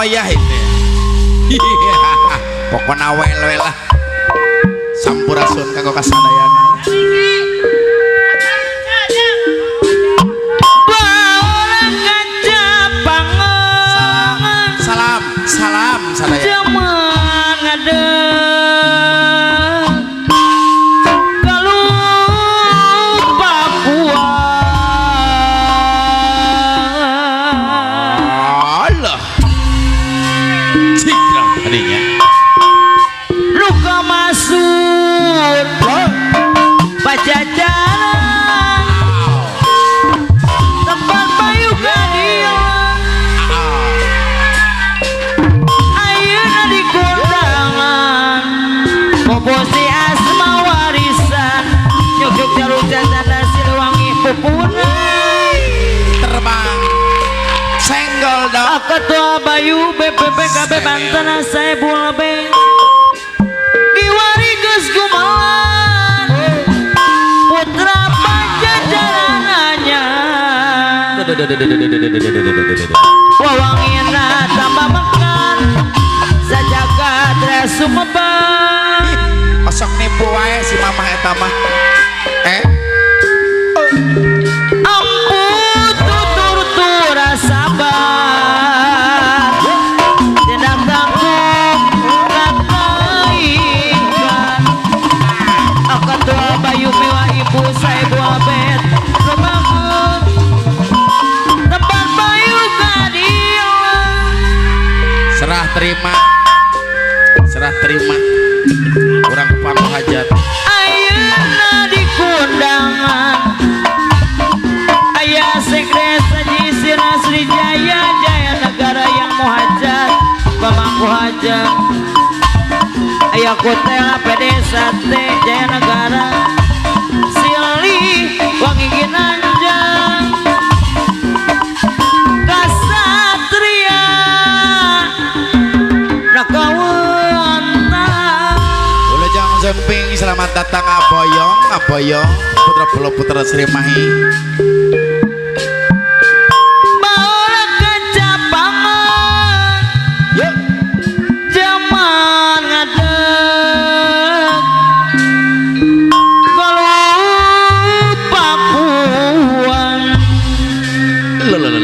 wayah itu. Pokona wel lah. Sampurasun kanggo kasadayana. Salam, salam, salam sadayana. Jaman ngadeg Galuh Papua. Allah. Cikra tadinya. Luka masuk Pajajaran tempat bayu keadilan ayeuna di kondangan Poposi asma warisan Nyukyuk jalur jajana Siliwangi pupunan Terbang. Senggol dong. Ketua Bayu BPPKB Banten Saebul lebih Giwari geus gumelar Putra Pajajaran anyar Wawangina tambah mekar Sajagat raya sumebang Osok nipu wae si mamah eta mah. Ampun tutur tura sabar Tindak tanggung kataikan Ketua Bayu Miwa Ibu Saebu Abed Lumangun Tempat Bayu keadilan. Serah terima. Serah terima. Urang pangku hajat. Ayeuna di kundangan Aya Sekdes Haji Sira Sri Jaya Jaya Negara yang muhajat pemangku hajat Aya Kutela PD Sate Jaya Negara Silih Wangi Ginanjang Kasatria Rakawanta. Wilujeng Sumping, selamat datang Aboyong, Aboyong, Putra Pulau Putra Sri Mahi. Bawa kecapangan Yuk. Jaman ngadeg Galuh Pakuan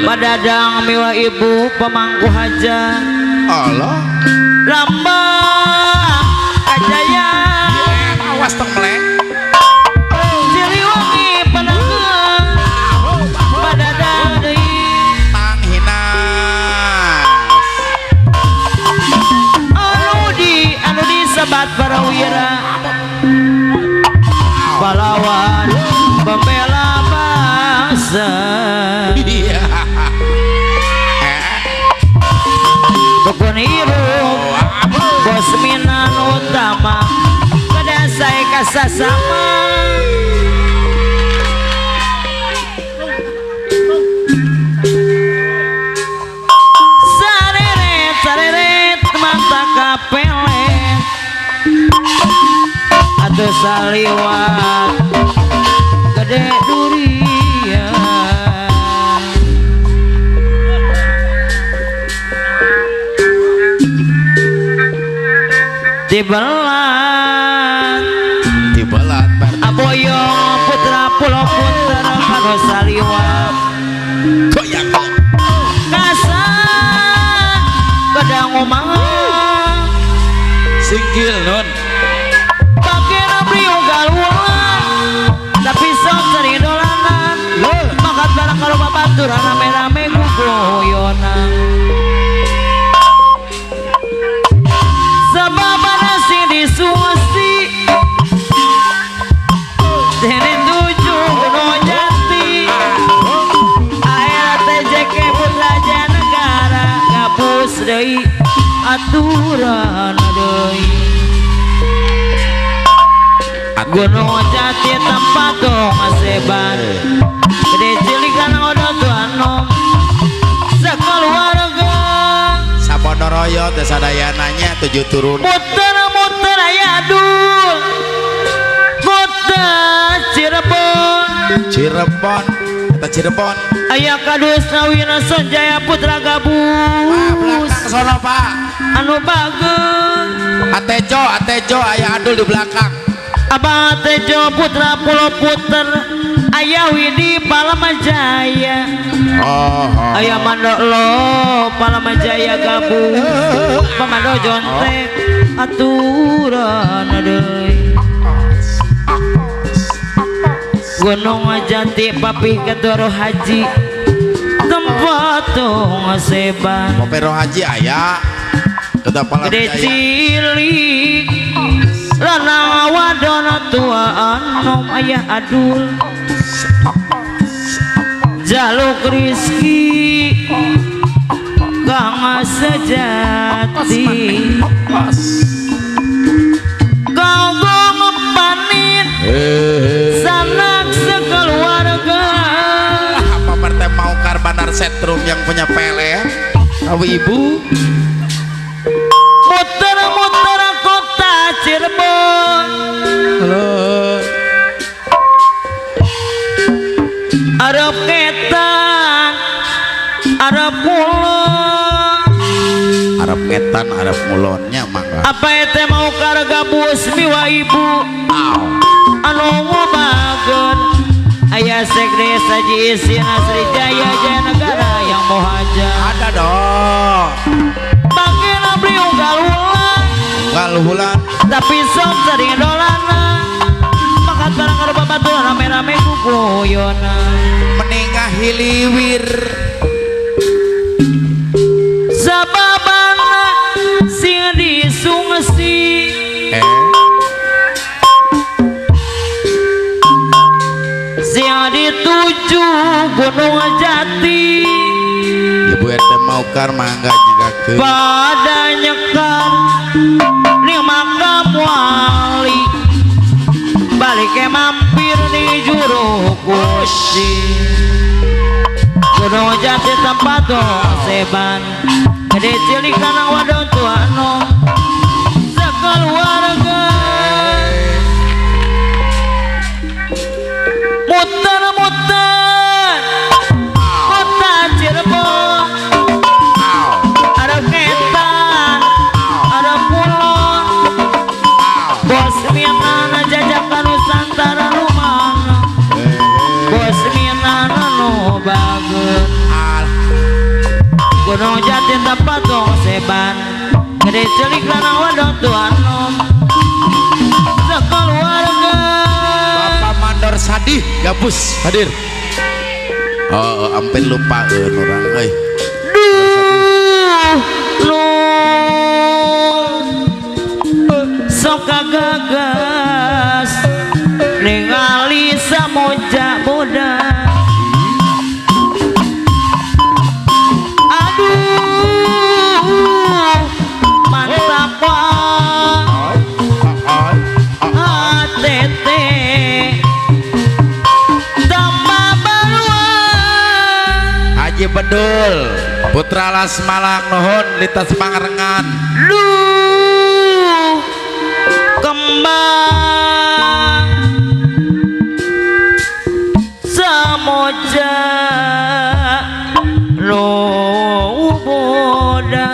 Padadang miwa ibu pemangku hajat Allah. Lambang Kajayaan Awas tong melek. Siliwangi penanggung Padadang deui Tanghinas. Anu disebat para wira pahlawan pembela bangsa. Iya. Dukun hirup bos minan utama kedasai kasasama sareret sareret mata kapelet atuh saliwat gede durian tibelat Tibelat Pak. Aboyo putra pulau putra karo saliwat Goyang. kasa kedang omah Singgil nun. Pakir priu galuan tapi sok sering dolanan makat barang kalau babaturan rame-rame guguyonan sebab sing disusi dene tujuh Gunung Jati ARTJK Putra Jaya Negara gabus deui aturan deui Gunung Jati tempat dong sebar gede cilik kana odot anom sakeluarga. Sabodoroyo teh sadayananya 7 turun. Muter-muter aya dul muter Cirebon Cirebon. Kota Cirebon. Aya Kadus Nawina Sonjaya Putra Gabus. Pak, belakang sono Pak. Anu bageun. Atejo, Atejo aya Adul di belakang. Abah Tejo Putra Pulau Puter. Aya Widi Palamajaya. Oh, oh. Aya Mandolo Palamajaya Gabus. Pamando Jontek aturan deui. Gunung Jati Papih Ketoro Haji tempat tong seban. Popero Haji aya Kota Gede Palamajaya. Cilik lanang wadon tua anom ayah adul jaluk rizki kang sejati kau ngepanin sanak sekeluarga. Apa partai Maukar Bandar Setrum yang punya PLN? Tahu ibu? Muter-muter kota Cirebon. Halo. Arab ngetan, Arab kulon. Arab ngetan, Arab ngulonnya mangga. Apa ete Maukar gabus miwa ibu? Aw. Anu ngobageun. Aya Sekdes Haji Isin Asri Jaya Jaya Negara yang mohaja. Ada dong. Bagina beli unggal wulan. Unggal wulan. Tapi sok sering dolana. Makan bareng karo babaturan rame-rame kukuyona. Meningah hiliwir. Sababana sing disungsi. Sing dituju Gunung Jati. Ibu RT Maukar mangga nyegahkeun. Pada nyekar ning makam wali. Balik ke mampir di juru kursi. Gunung Jati tempat seban. Gede cilik lanang wadon tua nom sekeluarga. Muter-muter kota Cirebon. Arab ngetan, Arab kulon. Bos minana jajakan Nusantara rumana. Bos minana nu bageun. Gunung Jati tempat tong seban. Gede cilik lanang wadon tua nom sekeluarga. Bapak Mandor Sadih Gabus hadir. Oh, hampir lupa orang euy. Duh, lu sok kagagas ningali samoja boda. Aduh, mantap ATT tambah baruan. Haji Bedul Putra Las Malang nuhun lintas Pangarengan. Duh, kembang samoja lo boda.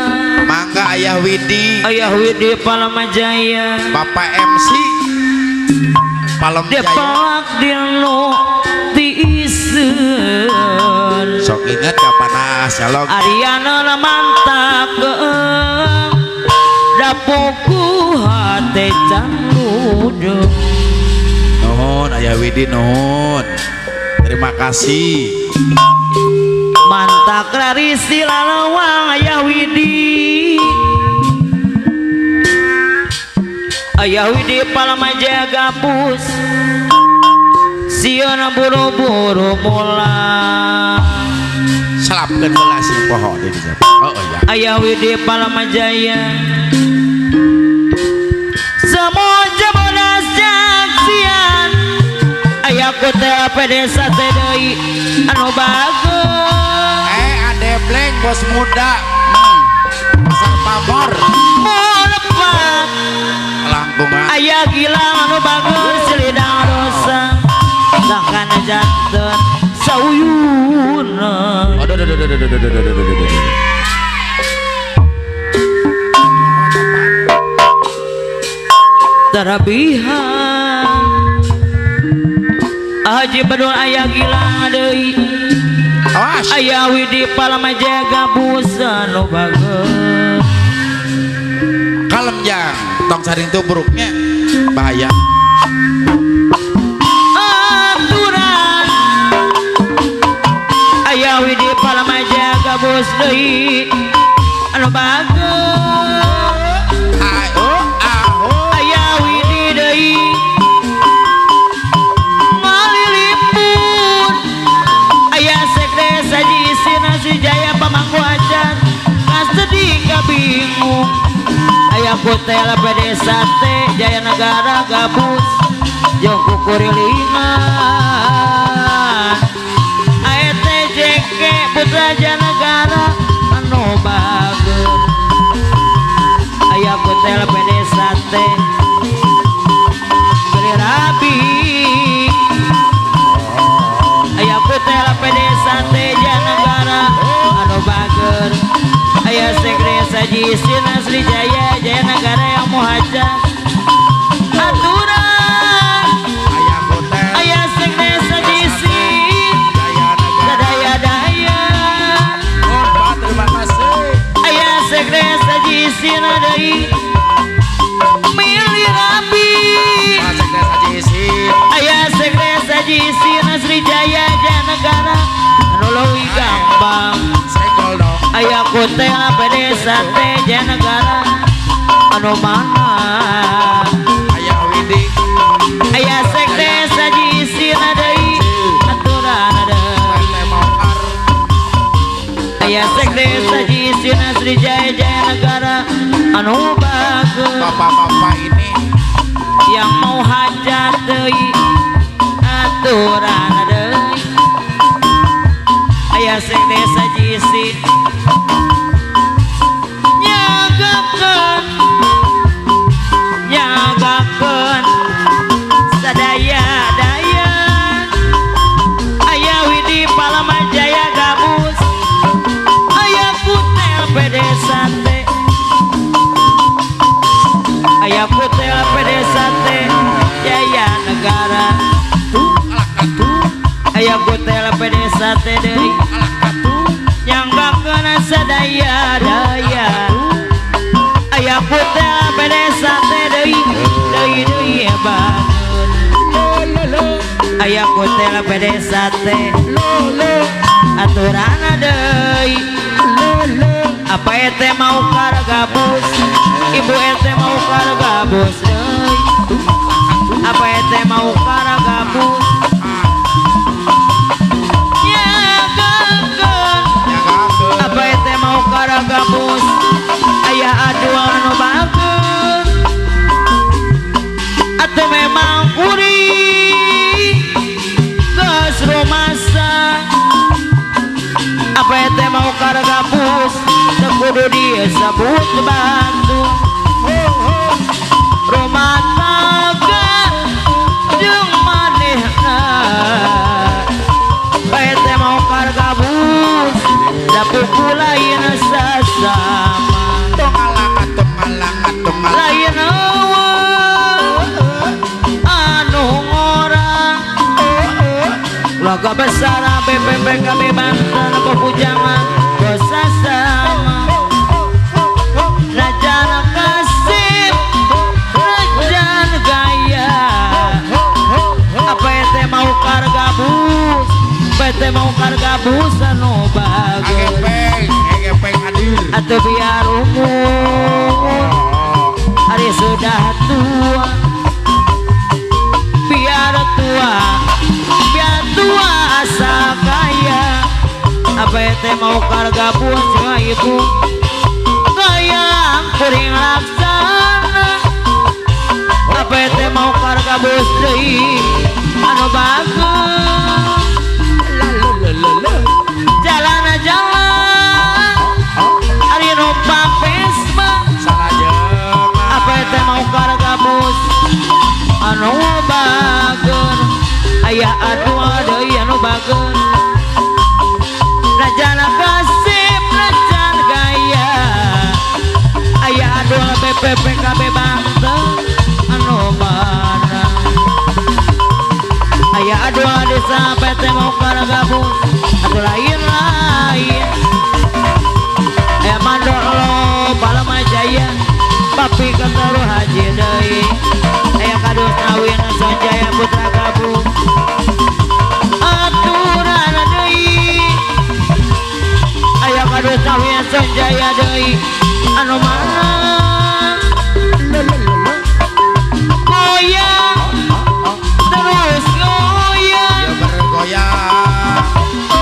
Mangga Ayah Widi. Ayah Widi Palamajaya. Bapak MC Palamjaya. Depalak dinu tiiseun. Sok inget kapan nyalog. Ariana mantap dapoku hate cangludo. Nuhun Ayah Widi nuhun. Terima kasih. Mantak rarisi lalawang Ayah Widi. Ayah Widi Palamajaya Gabus. Sieun buru-buru mulang. Salapkeun heula sing poho di dieu. Oh, oh ya. Ayah Widi Palamajaya. Semoja bodas jaksian. Ayah ku teh pedesa teh deui anu bageun. Ade Bleng bos muda. Pasar Pamor. Molepat. Langkungan. Ayah gilang anu bageun silidang dosa. Bahkan janten sauyunan. mana. Aduh aduh aduh aduh aduh aduh aduh. Tarabihan Haji Badul aya gila deui. Awas. Aya Widi Palamaja gabus anu bageun. Kalem jang, tong saring tubruknya bahaya. Aturan aya Widi Palamaja gabus deui anu bageun. Ayo aho. Aya Widi deui malilipun. Aya Sekdes Haji Sina Srijaya pamangku acan kasedih kabingung. Aya Kutel PD Sate Jaya Negara gabus jeung kukurilingan. AETJK Putra Jaya Negara anu bageun. Aya Kutel PD Sate beli rabi. Aya Kutel PD Sate Jaya Negara anu bageun. Aya Sekdes Haji Sina Srijaya Jaya Negara yang muhajat aturan. Aya Kutel. Aya Sekdes Haji Sina Jaya Negara. Sadaya daya. Oh, Pak, terima kasih. Aya Sekdes Haji Sina deui milih rabi. Pak Sekdes Haji Isin. Aya Sekdes Haji Sina Srijaya Jaya Negara anu leuwih gampang. Senggol dong. Aya Kutel PD Sate Jaya Negara anu mana. Aya Widi. Aya Sekdes Haji Sina deui aturan deui. Teh Maukar. Aya Sekdes Haji Sina Srijaya Jaya Negara anu bageun. Bapak-bapak ini yang mau hajat deui aturan deui. Aya Sekdes Haji Isin nyagakeun nyagakeun sadaya daya. Aya Widi Palamajaya gabus. Aya Kutel PD Sate. Aya Kutel PD Sate Jaya Negara. Aya Kutel PD Sate deui nyanggakeun sadaya daya. Aya Kutel PD Sate deui deui deui bangun. Aya Kutel PD Sate aturan deui. Apa ete mau kargabus, ibu ete mau kargabus deui. Apa ete mau kargabus nyagakeun. Nyagakeun. Apa ete mau kargabus aya aduan anu bageun. Atau memang kuring geus rumasa. Apa ete mau kargabus teu kudu disebut batu. Rumah tangga jeung manehna. Apa ete mau kargabus da puku lain sasama. Tong alangat tong alangat tong alangat. Lain eueuh anu ngora. Keluarga besar BPPKB Banten Pepujangan bersama. Rajan kasih rajan gaya. Apa ete mau kargabus, PT mau kargabus anu bageun. Agepeng, agepeng hadir. Atau biar umur hari sudah tua. Biar tua, biar tua asal kaya. Apa ete mau kargabus ya ibu kaya kuring laksana. Apa ete mau kargabus deui anu bageun. Jalan jalan ari numpak Vespa. Salajeng. Apa ete mau kargabus anu bageun. Aya anu deui anu bageun. Najan kasip najan gaya aya adul BPPKB Banten anu mana aya adul desa PT Mokar gabung atau lain-lain aya mandor lo Palama Jaya papi ketelu haji deui aya kadus nawin Sanjaya Putra gabung aturan deui aya kadus nawin Sanjaya deui anu mana goyang terus goyang Ya bergoyang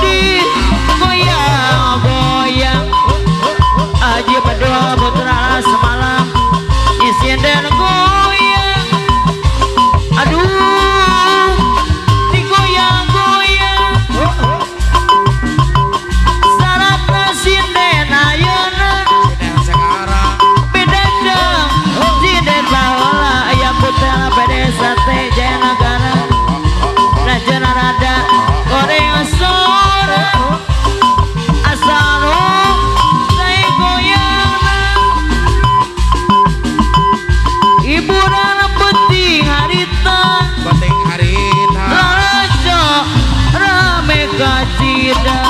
di goyang goyang Aji Bedul Putra semalam isinden goyang aduh digoyang goyang syaratna sinden ayeuna Sinden sekarang beda jeung sinden baheula aya putra pedesa teh Jaya Negara Rajana rada goreng sore asal saya goyangna hiburan penting harita penting harita lalajo rame kacida.